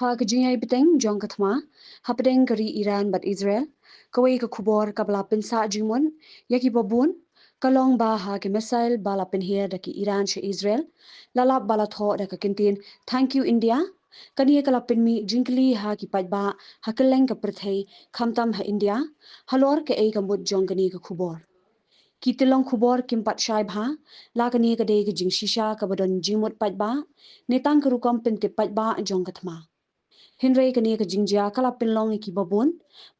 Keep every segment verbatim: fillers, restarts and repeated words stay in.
Ha ka jingïaibteng jong ka thma hapdeng ka ri Iran bad Israel, kawei ka khubor kaba la pynsah jingmut ïa kiba bun ka long ba ha ki missile ba la pynhiar da ki Iran sha Israel, la lap ba la thoh da ka kyntien "Thank you India". Kane ka la pynmih jingkylli ha ki paidbah ha kylleng ka pyrthei, khamtam ha India, halor kaei ka mut jong kane ka khubor. Ki tyllong khubor kim pat shai bha la kane ka dei ka jingshisha kaba don jingmut paidbah ne tang ka rukom pyntip paidbah jong ka thma. Hynrei kane ka jingjia ka la pynlong ïa kiba bun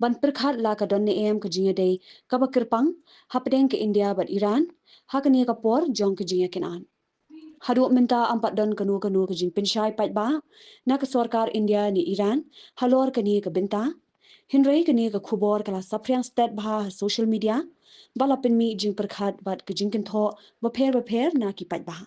ban pyrkhat la ka don ne em ka jingïadei kaba kyrpang hapdeng ka India bad Iran ha kane ka por jong ka jingïakynad. Haduh mynta ym pat don kano kano ka jingpynshai paidbah na ka sorkar India ne Iran halor kane ka bynta. Hynrei kane ka khubor ka la saphriang stet bha ha social media, ba la pynmih jingpyrkhat bad ka jingkynthoh bapher bapher na ki paidbah.